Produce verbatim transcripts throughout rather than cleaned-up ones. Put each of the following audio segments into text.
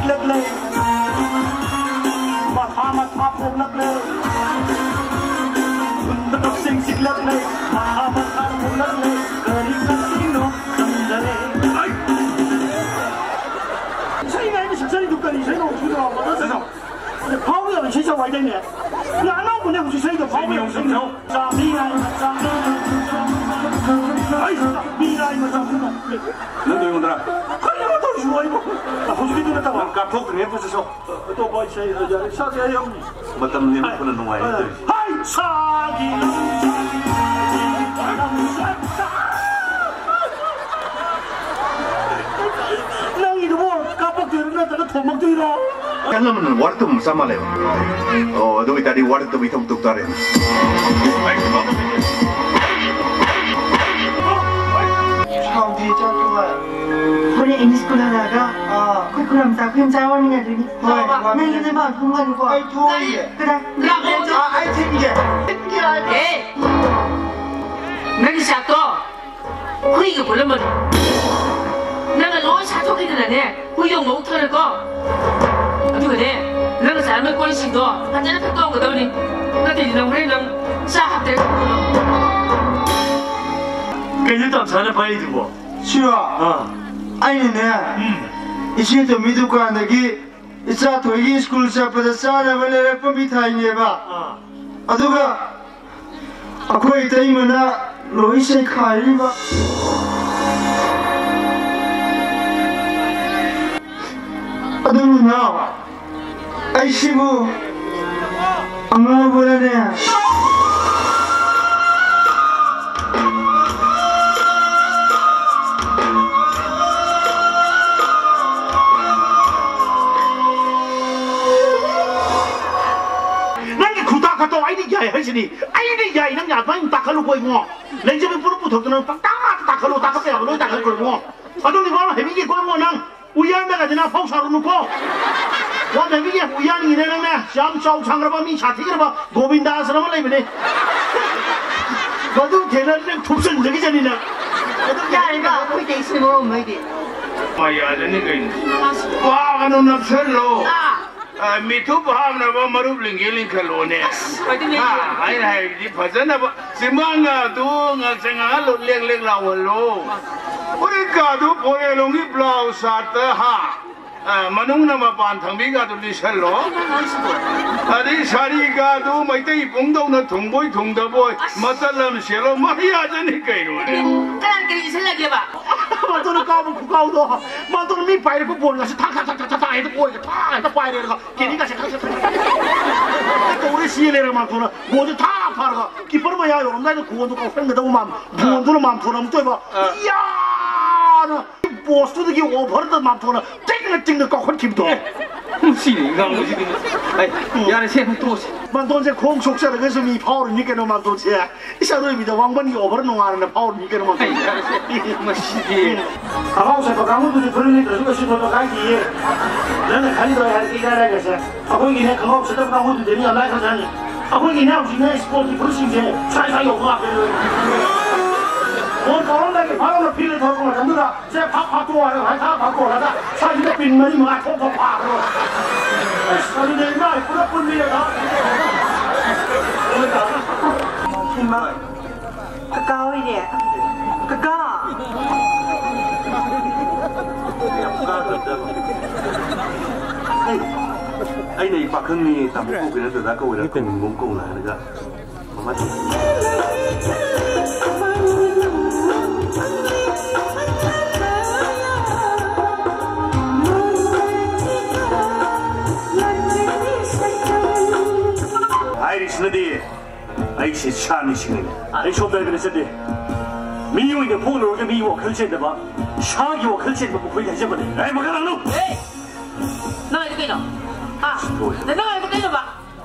ꯂꯛꯂꯦ꯫ ꯃꯊꯥ ꯃꯊꯥ ꯄꯣꯛꯂꯛꯂꯦ꯫ ꯍꯨꯟꯗ ꯀꯛꯆꯦꯡ ꯆꯤꯛꯂꯛꯂꯦ꯫ ꯃꯊꯥ ꯃꯊꯥ ꯄꯣꯛꯂꯛꯂꯦ꯫ ꯀꯔꯤ ꯀꯛꯆꯦꯡꯅꯣ ꯈꯪꯗꯔꯦ꯫ ꯑꯩ! ꯏꯁꯩ ꯉꯥꯏꯅ ꯁꯛꯆꯔꯤꯗꯨ ꯀꯔꯤ ꯏꯁꯩꯅꯣ? ꯁꯤꯗ ꯂꯥꯎꯕꯗ ꯀꯩꯅꯣ? ꯐꯥꯎꯕ ꯌꯥꯕ ꯏꯁꯩ ꯁꯛꯎ ꯍꯥꯏꯗꯥꯏꯅꯦ? ꯌꯥ, ꯑꯅꯧꯕꯅꯦ ꯍꯧꯖꯤꯛ ꯏꯁꯩꯗꯣ, ꯐꯥꯎꯕ ꯌꯥꯕ ꯏꯁꯩ ꯁꯛꯎ꯫ ꯆꯥꯕꯤꯔꯥꯏ ꯃꯆꯥ꯫ ꯑꯩ! ꯆꯥꯕꯤꯔꯥꯏ ꯃꯆꯥ꯫ ꯅꯪ ꯑꯩꯉꯣꯟꯗꯔꯥ? ꯀꯔꯤꯅꯣ ꯇꯧꯔꯤꯁꯤꯕꯣ ꯑꯩꯕꯨ? ꯍꯧꯖꯤꯛꯀꯤꯗꯨ ꯅꯠꯇꯕ꯫ ꯅꯪ ꯀꯥꯞꯊꯣꯛꯇ꯭ꯔꯤꯉꯩ ꯐꯖꯁꯨ꯫ ꯑꯇꯣꯞꯄ ꯏꯁꯩ, ꯏꯁꯩ, ꯏꯁꯩ, ꯏꯁꯩ, ꯃꯇꯝ ꯂꯦꯟꯕ ꯐꯅ ꯅꯨꯡꯉꯥꯏ ꯍꯥꯏ꯫ ꯍꯥꯏ, ꯁꯥꯒꯤ ꯂꯝꯖꯥꯏ, ꯂꯝꯖꯥꯏ꯫ ꯅꯪꯒꯤꯗꯨꯕꯨ ꯀꯥꯞꯄꯛꯇꯣꯏꯔꯣ ꯅꯠꯇ꯭ꯔꯒ ꯊꯣꯝꯃꯛꯇꯣꯏꯔꯣ? ꯑꯍꯜ ꯂꯃꯟꯅ ꯋꯥꯔꯛꯇꯕ ꯃꯆꯥ ꯃꯥꯜꯂꯦꯕ꯫ ꯑꯣ, ꯑꯗꯨ ꯑꯣꯏꯇꯥꯔꯗꯤ ꯋꯥꯔꯛꯇꯕꯒꯤ ꯊꯕꯛ ꯇꯧ ꯇꯥꯔꯦ꯫ ꯁꯥꯎꯗꯦ, ꯏꯆꯥ ꯊꯋꯥꯏ꯫ ꯍꯣꯔꯦꯟ ꯑꯩꯅ ꯁ꯭ꯀꯨꯜ ꯍꯜꯂꯛꯑꯒ, ꯑꯥ, ꯑꯩꯈꯣꯏ ꯈꯨꯔꯝꯆꯥ, ꯑꯩꯈꯣꯏ ꯃꯆꯥ ꯋꯥꯃꯤꯟꯅꯗꯣꯏꯅꯤ꯫ ꯍꯣꯏ, ꯅꯪ ꯋꯥꯃꯤꯟꯅꯁꯤ꯫ ꯅꯪ ꯃꯄꯥꯟ ꯊꯣꯡ ꯍꯥꯡꯉꯨꯀꯣ꯫ ꯑꯩ ꯊꯣꯡꯉꯤꯌꯦ꯫ ꯀꯗꯥꯏ? ꯂꯥꯛꯑꯣ꯫ ꯑꯥ, ꯑꯩ ꯊꯤꯟꯒꯦ꯫ ꯊꯤꯟꯒꯦ ꯍꯥꯏꯕ꯫ ꯑꯦ! ꯅꯪꯒꯤ ꯆꯥꯛꯇꯣ ꯍꯨꯏꯒ ꯄꯨꯜꯂꯝꯃꯅꯤ꯫ ꯅꯪꯅ ꯂꯣꯏ ꯁꯥꯊꯣꯛꯈꯤꯗꯅꯅꯦ, ꯍꯨꯏꯗꯣ ꯃꯕꯨꯛ ꯊꯜꯂꯦꯀꯣ꯫ ꯑꯗꯨꯒꯅꯦ, ꯅꯪꯅ ꯆꯥꯔꯝꯕ ꯀꯣꯜꯁꯤꯡꯗꯣ ꯐꯖꯅ ꯐꯦꯡꯇꯣꯛꯑꯝꯒꯗꯕꯅꯤ꯫ ꯅꯠꯇ꯭ꯔꯗꯤ ꯅꯪ ꯍꯣꯔꯦꯟ ꯅꯪ ꯆꯥ ꯍꯥꯞꯇ꯭ꯔꯦ꯫ ꯀꯩꯅꯣ ꯇꯝꯁꯥꯅ ꯄꯥꯏꯔꯤꯗꯨꯕꯣ? ꯁꯤꯔꯣ? ꯑꯥ꯫ ꯑꯩꯅꯅꯦ, ꯎꯝ꯫ ꯏꯆꯦ ꯇꯣꯝꯕꯤ ꯗꯨꯀꯥꯟꯗꯒꯤ ꯏꯆꯥ ꯊꯣꯏꯒꯤ ꯁ꯭ꯀꯨꯜ ꯆꯠꯄꯗ ꯆꯥꯅꯕ ꯂꯩꯔꯛꯄ ꯃꯤꯊꯥꯏꯅꯦꯕ꯫ ꯑꯥ꯫ ꯑꯗꯨꯒ ꯑꯩꯈꯣꯏ ꯏꯇꯩꯃꯅ ꯂꯣꯏ ꯆꯩꯈꯥꯏꯔꯤꯕ꯫ ꯑꯗꯨꯕꯨ ꯅꯥꯎ, ꯑꯩꯁꯤꯕꯨ ꯑꯉꯥꯎꯕꯔꯅꯦ? ꯅꯪꯒꯤ ꯈꯨꯇꯥꯛ ꯈꯠꯇꯣ ꯑꯩꯅ ꯌꯥꯏ ꯍꯥꯏꯁꯤꯅꯤ꯫ ꯑꯩꯅ ꯌꯥꯏ, ꯅꯪ ꯌꯥꯗꯕ ꯑꯩꯅ ꯇꯥꯛꯈꯠꯂꯨꯀꯣ ꯏꯕꯨꯡꯉꯣ꯫ ꯂꯩꯖꯕ ꯄꯨꯂꯞ ꯄꯨꯊꯣꯛꯇꯅ ꯄꯪꯇꯥꯛ ꯇꯥꯛꯈꯠꯂꯣ, ꯇꯥꯛꯈꯠꯄ ꯌꯥꯕ ꯂꯣꯏ ꯇꯥꯛꯈꯠꯈ꯭ꯔꯣ ꯏꯕꯨꯡꯉꯣ꯫ ꯑꯗꯨꯅꯤ ꯏꯕꯨꯡꯉꯣ, ꯍꯥꯏꯕꯤꯒꯦꯀꯣ ꯏꯕꯨꯡꯉꯣ, ꯅꯪ ꯎꯌꯥꯟꯗꯒꯗꯤ ꯅꯪ ꯐꯧ ꯁꯥꯔꯨꯅꯨꯀꯣ꯫ ꯋꯥ ꯍꯥꯏꯕꯤꯒꯦ, ꯎꯌꯥꯟꯒꯤꯅꯦ ꯅꯪꯅꯦ ꯌꯥꯝ ꯆꯥꯎ ꯁꯥꯡꯈ꯭ꯔꯕ ꯃꯤ ꯁꯥꯊꯤꯈ꯭ꯔꯕ ꯒꯣꯕꯤꯟꯗꯥꯁꯅ ꯑꯃ ꯂꯩꯕꯅꯦ꯫ ꯃꯗꯨ ꯊꯦꯡꯅꯔꯗꯤ ꯅꯪ ꯊꯨꯞꯆꯟꯖꯈꯤꯖꯅꯤ ꯅꯪ꯫ ꯑꯗꯨꯝ ꯌꯥꯔꯦꯕ, ꯑꯩꯈꯣꯏ ꯀꯩꯁꯨ ꯃꯔꯝ ꯑꯣꯏꯗꯦ꯫ ꯃꯌꯥꯗꯅꯤ ꯀꯩꯅꯣ꯫ ꯄꯥꯒꯅꯨ, ꯅꯞꯁꯜꯂꯣ꯫ ꯑꯥ꯫ ꯑ, ꯃꯤꯊꯨꯞ ꯍꯥꯞꯅꯕ ꯃꯔꯨꯞ ꯂꯤꯡꯒꯦ ꯂꯤꯡꯈꯠꯂꯣꯅꯦ꯫ ꯑꯁ, ꯑꯩꯈꯣꯏꯗꯤ ꯂꯤꯡꯒꯦ꯫ ꯍꯥ, ꯑꯩꯅ ꯍꯥꯏꯕꯗꯤ ꯐꯖꯅꯕ ꯆꯤꯝꯕꯥꯡꯒꯗꯨ ꯉꯥꯛꯁꯪ ꯉꯥꯡꯍꯜꯂꯣ, ꯂꯦꯛ ꯂꯦꯛ ꯂꯥꯎꯍꯜꯂꯣ꯫ ꯐꯨꯔꯤꯠꯀꯥꯗꯨ ꯐꯣꯔꯦꯂꯣꯡꯒꯤ ꯕ꯭ꯂꯥꯎꯁ ꯁꯥꯔꯠꯇ, ꯍꯥ, ꯑ, ꯃꯅꯨꯡꯅ ꯃꯄꯥꯟ ꯊꯪꯕꯤꯒꯗꯨ ꯂꯤꯠꯁꯜꯂꯣ꯫ ꯑꯗꯩ ꯁꯥꯔꯤꯒꯗꯨ ꯃꯩꯇꯩ ꯄꯨꯡꯗꯧꯅ ꯊꯨꯡꯕꯣꯏ ꯊꯨꯡꯗꯕꯣꯏ ꯑꯁ꯫ ꯃꯇꯠ ꯑꯃ ꯁꯦꯠꯂꯣ, ꯃꯔꯤꯌꯥꯗꯅꯤ ꯀꯩꯅꯣꯅꯦ꯫ ꯀꯅꯥꯅ ꯀꯔꯤ ꯏꯁꯜꯂꯒꯦꯕ? ꯃꯥꯇꯣꯟꯅ ꯀꯥꯎꯕ ꯈꯨꯀꯥꯎꯗꯣ, ꯃꯥꯇꯣꯟꯅ ꯃꯤ ꯄꯥꯏꯔꯛꯄ ꯕꯣꯜꯒꯁꯦ ꯊꯥꯛ ꯊꯥꯛ ꯊꯥꯛ ꯊꯥꯛ ꯊꯥꯛ ꯊꯥꯛ ꯍꯦꯛꯇ ꯀꯣꯏꯒ ꯊꯥꯛ ꯍꯦꯛꯇ ꯄꯥꯏꯔꯦꯒ ꯀꯦꯔꯤꯒꯁꯦ ꯊꯥꯛ ꯊꯥꯛ ꯊꯥꯛ ꯊꯥꯛ ꯇꯧꯔꯦ ꯁꯤ ꯂꯩꯔꯦ ꯃꯥꯇꯣꯟꯅ꯫ ꯒꯣꯜꯁꯦ ꯊꯥ ꯐꯥꯔꯒ ꯀꯤꯄꯔ ꯃꯌꯥ ꯌꯧꯔꯝꯗꯥꯏꯗ ꯒꯣꯜꯗꯣ ꯀꯥꯎꯁꯟꯒꯗꯧꯕ ꯃꯥꯟ-, ꯕꯣꯜꯗꯨꯅ ꯃꯥꯝꯊꯣꯟ ꯑꯃꯨꯛ ꯇꯣꯏꯕ꯫ ꯑꯥ꯫ ꯌꯥꯅ ꯄꯣꯁꯇꯨꯗꯒꯤ ꯑꯣꯚꯔꯗ ꯃꯥꯝꯊꯣꯟꯅ ꯇꯤꯡꯅ ꯇꯤꯡꯅ ꯀꯥꯎꯈꯠꯈꯤꯕꯗꯣ꯫ ꯑꯦ, ꯃꯁꯤꯅꯤ ꯉꯥꯡꯕꯁꯤꯗꯤ꯫ ꯑꯩ, ꯌꯥꯔꯦꯁꯦ, ꯑꯃꯨꯛ ꯇꯣꯛꯑꯁꯤ꯫ ꯃꯥꯝꯊꯣꯟꯁꯦ ꯈꯣꯡ ꯁꯣꯛꯆꯔꯒꯁꯨ ꯃꯤ ꯐꯥꯎꯔꯤꯅꯤ ꯀꯩꯅꯣ ꯃꯥꯝꯊꯣꯟꯁꯦ꯫ ꯏꯁ, ꯑꯔꯣꯏꯕꯤꯗ ꯋꯥꯡꯕꯟꯒꯤ ꯑꯣꯚꯔ ꯅꯨꯡꯉꯥꯏꯔꯅ ꯐꯥꯎꯔꯤꯅꯤ ꯀꯩꯅꯣ ꯃꯥꯝꯊꯣꯟꯁꯦ꯫ ꯑꯩ, ꯌꯥꯔꯦꯁꯦ, ꯃꯁꯤꯗꯤ꯫ ꯈꯪꯍꯥꯎ ꯁꯠꯄ ꯀꯥꯡꯕꯨꯗꯨꯗꯤ ꯐꯨꯔꯤꯠ ꯂꯤꯠꯇ꯭ꯔꯁꯨ ꯀꯩꯁꯨ ꯊꯣꯏꯕ ꯀꯥꯏꯗꯤꯌꯦ꯫ ꯅꯪꯅ ꯈꯜꯂꯤꯗꯣ ꯍꯥꯏꯔꯗꯤ ꯏꯔꯥꯏ ꯂꯥꯏ ꯀꯩꯁꯦ꯫ ꯑꯩꯈꯣꯏꯒꯤꯅꯦ ꯈꯪꯍꯥꯎ ꯁꯠꯇꯕ ꯀꯥꯡꯕꯨꯗꯨꯗꯤ ꯌꯥꯝ ꯂꯥꯏ ꯈ꯭ꯔꯖꯥꯠꯅꯤ꯫ ꯑꯩꯈꯣꯏꯒꯤꯅꯦ ꯍꯧꯖꯤꯛꯅꯦ ꯁ꯭ꯄꯣꯔꯠꯀꯤ ꯐꯨꯔꯤꯠꯁꯤꯡꯁꯦ ꯁ꯭ꯋꯥꯏ ꯁ꯭ꯋꯥꯏ ꯌꯧꯕ ꯉꯥꯛꯇꯅꯦ꯫ ꯕꯣꯜ ꯀꯥꯎꯔꯝꯗꯥꯏꯒꯤ ꯐꯥꯎꯅ ꯐꯤꯜꯗ ꯊꯣꯛꯂꯛꯄ ꯃꯇꯝꯗꯨꯗ ꯁꯦ ꯐꯥꯛ ꯐꯥꯛꯇꯣꯛꯑꯣ ꯍꯥꯏꯔꯒ ꯍꯥꯏ ꯐꯥꯛ ꯐꯥꯛꯇꯣꯛꯑꯣ ꯍꯥꯏꯔꯒ ꯁ꯭ꯋꯥꯏꯁꯤꯗ ꯄꯤꯟ ꯃꯔꯤ ꯃꯉꯥ ꯊꯣꯛ ꯊꯣꯛ ꯐꯥꯈ꯭ꯔꯣ꯫ ꯑꯁ, ꯑꯗꯨꯗꯤ ꯏꯃꯥ ꯄꯨꯂꯞ ꯄꯨꯟꯕꯤꯔꯒ ꯏꯃꯥ꯫ ꯀꯀꯥ ꯍꯣꯏꯅꯦ꯫ ꯀꯀꯥ! ꯑꯩ, ꯑꯩꯅ ꯑꯩ ꯄꯥꯈꯪꯅꯤ, ꯇꯥꯃꯣ ꯀꯧꯒꯦꯔꯥ ꯗꯗꯥ ꯀꯧꯒꯦꯔꯥ ꯀꯧꯅꯤꯡꯕ ꯑꯃ ꯀꯧꯅ ꯍꯥꯏꯔꯒ ꯃꯃꯥ꯫ ꯍꯥꯏꯔꯤꯁꯤꯅꯗꯤ ꯑꯩꯁꯦ ꯁꯥ ꯅꯤꯡꯁꯤꯡꯉꯦ꯫ ꯑꯩ ꯁꯣꯝꯗ ꯍꯥꯏꯗꯅ ꯆꯠꯇꯦ꯫ ꯃꯤꯑꯣꯏꯅ ꯄꯣꯛꯂꯨꯔꯒ ꯃꯤ ꯋꯥꯈꯜ ꯆꯦꯟꯗꯕ, ꯁꯥꯒꯤ ꯋꯥꯈꯜ ꯆꯦꯟꯕ ꯃꯈꯣꯏꯗ ꯍꯥꯏꯖꯕꯅꯤ꯫ ꯑꯩ ꯃꯈꯜ ꯂꯥꯡꯅꯨ! ꯑꯦ! ꯅꯪ ꯍꯥꯏꯗꯣ ꯀꯩꯅꯣ? ꯍꯥ? ꯅꯪ ꯍꯥꯏꯗꯣ ꯀꯩꯅꯣꯕ?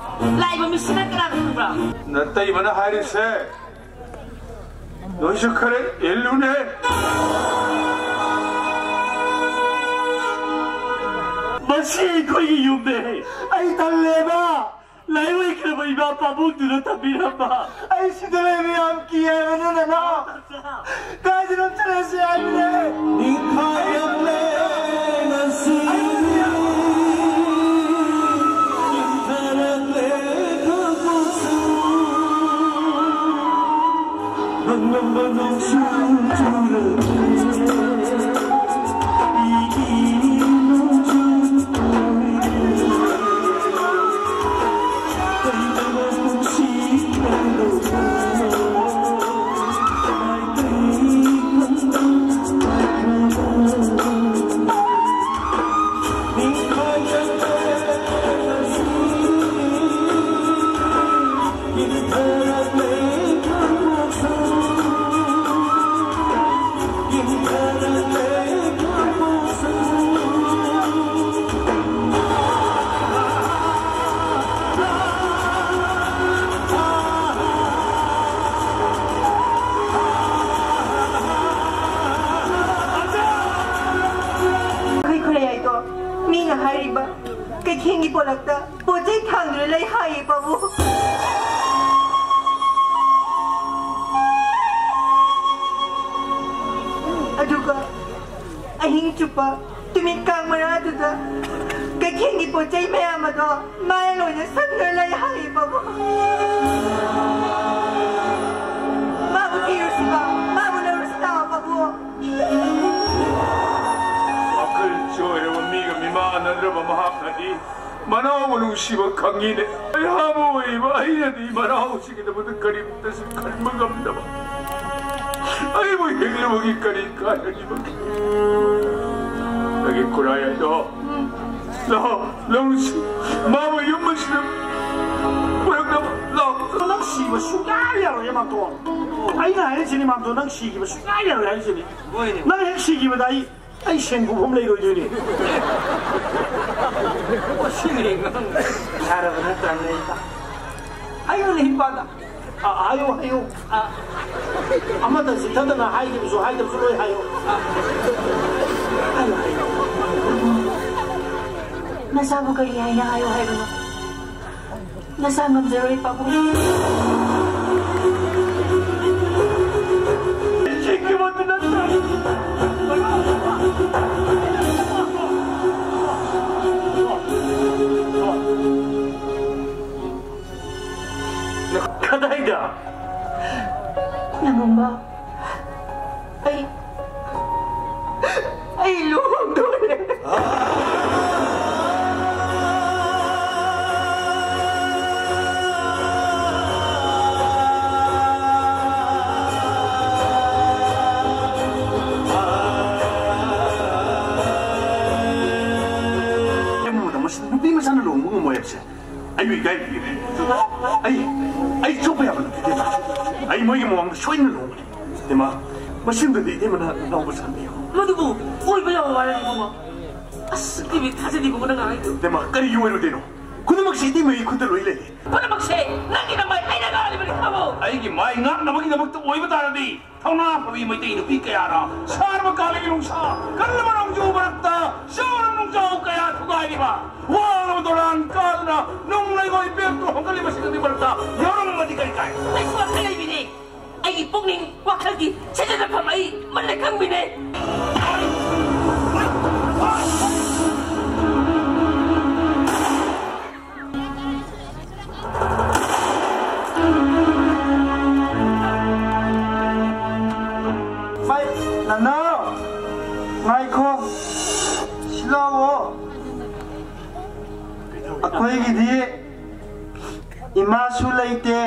ꯂꯥꯛꯏꯕ ꯃꯤꯁꯤꯅ ꯀꯅꯥꯅꯣ ꯈꯪꯕ꯭ꯔꯥ? ꯅꯇꯩꯃꯅ ꯍꯥꯏꯔꯤꯁꯦ ꯅꯣꯏꯁꯨ ꯈꯔ ꯏꯜꯂꯨꯅꯦ꯫ ꯃꯁꯤ ꯑꯩꯈꯣꯏꯒꯤ ꯌꯨꯝꯅꯦ꯫ ꯑꯩ ꯇꯜꯂꯦꯕ꯫ ꯂꯥꯏꯑꯣꯏꯈ꯭ꯔꯕ ꯏꯃꯥ ꯄꯥꯕꯨꯡꯗꯨꯅ ꯊꯝꯕꯤꯔꯝꯕ꯫ ꯑꯩ ꯁꯤꯗ ꯂꯩꯕ ꯌꯥꯝ ꯀꯤ ꯍꯥꯏꯕꯅꯦ, ꯅꯅꯥꯎ꯫ ꯀꯥꯏꯗꯅꯣ ꯆꯠꯂꯁꯤ ꯍꯥꯏꯕꯅꯦ꯫ ꯅꯤꯡꯊꯥ ꯌꯥꯝ ꯍꯥꯏꯔꯤꯕ ꯀꯩꯊꯦꯜꯒꯤ ꯄꯣꯂꯛꯇ ꯄꯣꯠ ꯆꯩ ꯊꯥꯡꯗꯨꯅ ꯂꯩ ꯍꯥꯏꯌꯦ, ꯄꯥꯕꯨꯡ꯫ ꯑꯗꯨꯒ ꯑꯍꯤꯡ ꯆꯨꯞꯄ ꯇꯨꯃꯤꯠ ꯀꯥꯡ ꯃꯔꯥꯗꯨꯗ ꯀꯩꯊꯦꯜꯒꯤ ꯄꯣꯠ ꯆꯩ ꯃꯌꯥꯝ ꯑꯗꯣ ꯃꯥꯅ ꯂꯣꯏꯅ ꯁꯪꯗꯨꯅ ꯂꯩ ꯍꯥꯏꯌꯦ, ꯄꯥꯕꯨꯡ꯫ ꯃꯥꯕꯨ ꯊꯤꯔꯨꯁꯤꯕ, ꯃꯥꯕꯨ ꯂꯧꯔꯨꯁꯤ ꯂꯥꯛꯑꯣ, ꯄꯥꯕꯨꯡ꯫ ꯋꯥꯈꯜ ꯆꯣꯏꯔꯕ ꯃꯤꯒ ꯃꯤꯃꯥꯟꯅꯗ꯭ꯔꯕ ꯃꯍꯥꯛꯅꯗꯤ ꯃꯅꯥꯎꯕꯨ ꯅꯨꯡꯁꯤꯕ ꯈꯪꯉꯤꯅꯦ꯫ ꯑꯩꯍꯥꯛ ꯑꯃ ꯑꯣꯏꯔꯤꯕ ꯑꯩꯅꯗꯤ ꯃꯅꯥꯎꯁꯤꯒꯤꯗꯃꯛꯇ ꯀꯔꯤꯝꯇꯁꯨ ꯈꯟꯕ ꯉꯝꯗꯕ, ꯑꯩꯕꯨ ꯍꯤꯡꯂꯨꯕꯒꯤ ꯀꯔꯤ ꯀꯥꯟꯅꯔꯤꯕꯒꯦ? ꯅꯪꯒꯤ ꯈꯨꯔꯥꯏ ꯑꯗꯣ ꯂꯥꯛꯑꯣ, ꯂꯧꯔꯨꯁꯤ꯫ ꯃꯥꯕꯨ ꯌꯨꯝ ꯑꯁꯤꯗ ꯄꯨꯔꯛꯅꯕ ꯂꯥꯛꯑꯣ꯫ ꯅꯪ ꯁꯤꯕ ꯁꯨꯡꯌꯥ ꯌꯥꯔꯣꯏ, ꯏꯃꯥꯝꯇꯣꯟ꯫ ꯑꯩꯅ ꯍꯥꯏꯔꯤꯁꯤꯅꯤ, ꯏꯃꯥꯝꯇꯣꯟ, ꯅꯪ ꯁꯤꯈꯤꯕ ꯁꯨꯡꯌꯥ ꯌꯥꯔꯣꯏ ꯍꯥꯏꯔꯤꯁꯤꯅꯤ꯫ ꯍꯣꯏꯅꯦ꯫ ꯅꯪ ꯍꯦꯛ ꯁꯤꯈꯤꯕꯗ ꯑꯩ, ꯑꯩ ꯁꯦꯟ ꯄꯨꯕ ꯑꯃ ꯂꯩꯔꯣꯏꯗꯣꯏꯅꯦ꯫ ꯃꯁꯤꯅꯦ ꯅꯪ ꯁꯥꯔꯕ ꯅꯠꯇ꯭ꯔꯅꯦ? ꯑꯩꯉꯣꯟꯗ ꯍꯤꯞꯄꯗ꯫ ꯑ, ꯍꯥꯏꯌꯨ, ꯍꯥꯏꯌꯨ꯫ ꯑ, ꯑꯃꯗ ꯆꯤꯊꯗꯅ ꯍꯥꯏꯈꯤꯕꯁꯨ ꯍꯥꯏꯗꯕꯁꯨ ꯂꯣꯏ ꯍꯥꯏꯌꯨ꯫ ꯑ, ꯍꯥꯏꯌꯨ, ꯍꯥꯏꯌꯨ꯫ ꯅꯁꯥꯕꯨ ꯀꯔꯤ ꯍꯥꯏꯅ ꯍꯥꯏꯌꯨ ꯍꯥꯏꯕꯅꯣ? ꯅꯁꯥ ꯉꯝꯖꯔꯣꯏ, ꯄꯥꯕꯨꯡ꯫ ꯀꯗꯥꯏꯗ? ꯅꯃꯝꯕ, ꯑꯩ, ꯑꯩ ꯂꯨꯍꯣꯡꯗꯣꯔꯦ꯫ ꯅꯨꯄꯤ ꯃꯆꯥꯅ ꯂꯨꯍꯣꯡꯕ ꯉꯝꯃꯣꯏ ꯍꯥꯏꯕꯁꯦ ꯑꯩꯕꯨ ꯏꯀꯥꯏꯕꯤꯔꯦ꯫ ꯑꯩ, ꯑꯩ ꯆꯣꯞꯄ ꯌꯥꯕ ꯅꯠꯇꯦ, ꯏꯕꯦꯝꯃ꯫ ꯑꯩ ꯃꯣꯏꯒꯤ ꯃꯃꯥꯡꯗ ꯁꯣꯏꯗꯅ ꯂꯨꯍꯣꯡꯒꯅꯤ꯫ ꯏꯕꯦꯝꯃ, ꯃꯁꯤꯃꯗꯤ ꯏꯇꯩꯃꯅ ꯂꯧꯕ ꯁꯥꯟꯕꯤꯌꯨ꯫ ꯃꯗꯨꯕꯨ ꯑꯣꯏꯕ ꯌꯥꯕ ꯋꯥꯔꯅꯤ, ꯏꯕꯨꯡꯉꯣ꯫ ꯑꯁ, ꯏꯇꯩꯃ ꯊꯥꯖꯗꯦ, ꯏꯕꯨꯡꯉꯣ, ꯅꯪ ꯉꯥꯡꯉꯤꯗꯣ꯫ ꯏꯕꯦꯝꯃ, ꯀꯔꯤꯒꯤ ꯑꯣꯏꯔꯣꯏꯗꯣꯏꯅꯣ? ꯈꯨꯗꯤꯡꯃꯛꯁꯦ ꯏꯇꯩꯃꯒꯤ ꯈꯨꯠꯇ ꯂꯣꯏ ꯂꯩꯔꯦ꯫ ꯄꯨꯝꯅꯃꯛꯁꯦ ꯅꯪꯒꯤꯗꯃꯛ ꯑꯩꯅ ꯉꯥꯡꯂꯤꯕꯅꯤ, ꯈꯪꯉꯕꯣ? ꯑꯩꯒꯤ ꯃꯥꯏ ꯉꯥꯛꯅꯕꯒꯤꯗꯃꯛꯇ ꯑꯣꯏꯕ ꯇꯥꯔꯗꯤ, ꯊꯧꯅꯥ ꯐꯕꯤ ꯃꯩꯇꯩ ꯅꯨꯄꯤ ꯀꯌꯥꯅ ꯁꯥꯔꯕ ꯀꯥꯂꯤꯒꯤ ꯅꯨꯡꯁꯥ, ꯀꯜꯂꯕ ꯅꯣꯡꯖꯨ ꯃꯔꯛꯇ ꯆꯥꯎꯔꯕ ꯅꯨꯡꯖꯥꯎ ꯀꯌꯥ ꯊꯨꯒꯥꯏ ꯋꯥꯔꯕ ꯗꯣꯂꯥꯟ ꯀꯥꯗꯨꯅ ꯅꯨꯡ ꯂꯩꯉꯣꯏ ꯄꯦꯛꯇꯨ ꯍꯣꯟꯒꯠꯂꯤꯕꯁꯤꯡ ꯑꯗꯨꯒꯤ ꯃꯔꯛꯇ ꯌꯥꯎꯔꯝꯃꯗꯤ ꯀꯔꯤ ꯀꯥꯏ? ꯑꯩꯁꯨ ꯋꯥꯈꯜ ꯂꯩꯕꯤꯅꯦ꯫ ꯑꯩꯒꯤ ꯄꯨꯛꯅꯤꯡ ꯋꯥꯈꯜꯒꯤ ꯁꯤꯖꯤꯟꯅꯐꯝ ꯑꯩ ꯃꯨꯟꯅ ꯈꯪꯕꯤꯅꯦ꯫ ꯃꯩ, ꯅꯅꯥꯎ, ꯉꯥꯏꯈꯣ, ꯁꯤ ꯂꯥꯛꯑꯣ꯫ ꯑꯩꯈꯣꯏꯒꯤꯗꯤ ꯏꯃꯥꯁꯨ ꯂꯩꯇꯦ,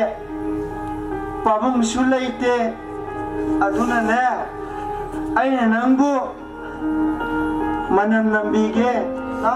ꯄꯥꯕꯨꯡꯁꯨ ꯂꯩꯇꯦ, ꯑꯗꯨꯅꯅꯦ, ꯑꯩꯅ ꯅꯪꯕꯨ ꯃꯅꯝ ꯅꯝꯕꯤꯒꯦ꯫ ꯍꯥ?